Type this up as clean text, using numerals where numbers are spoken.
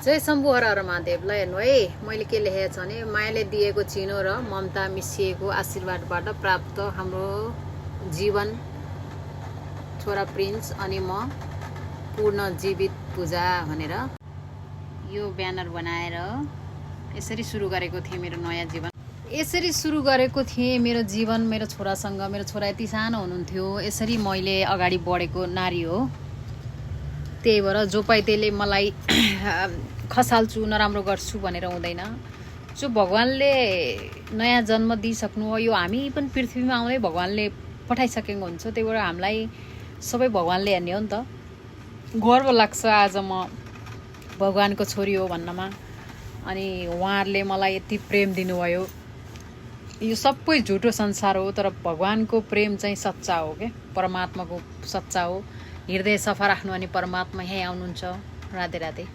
जय शम्भु हर हर महादेव। ल हेर्नु है, मैले के लेखेको छ भने मायाले दिएको चिनो र ममता मिसिएको आशीर्वादबाट प्राप्त हाम्रो जीवन छोरा प्रिन्स अनि म पूर्ण जीवित पूजा भनेर यो ब्यानर बनाएर यसरी सुरु गरेको थिएँ मेरो नयाँ जीवन। यसरी सुरु गरेको थिएँ मेरो जीवन मेरो छोरासँग। मेरो छोरा यति सानो हुनुहुन्थ्यो। यसरी मैले अगाडि बढेको नारी हो। त्यही भएर जो पाइ त्यसले मलाई खसाल्छु नराम्रो गर्छु भनेर हुँदैन। जो भगवानले नयाँ जन्म दिइसक्नु हो, यो हामी पनि पृथ्वीमा आउँदै भगवानले पठाइसकेको हुन्छ। त्यही भएर हामीलाई सबै भगवानले हेर्ने हो नि त। गर्व लाग्छ आज म भगवानको छोरी हो भन्नमा। अनि उहाँहरूले मलाई यति प्रेम दिनुभयो। यो सबै झुटो संसार हो, तर भगवानको प्रेम चाहिँ सच्चा हो के, परमात्माको सच्चा हो। हृदय सफा राख्नु अनि परमात्मा यहीँ आउनुहुन्छ। राधे राधे।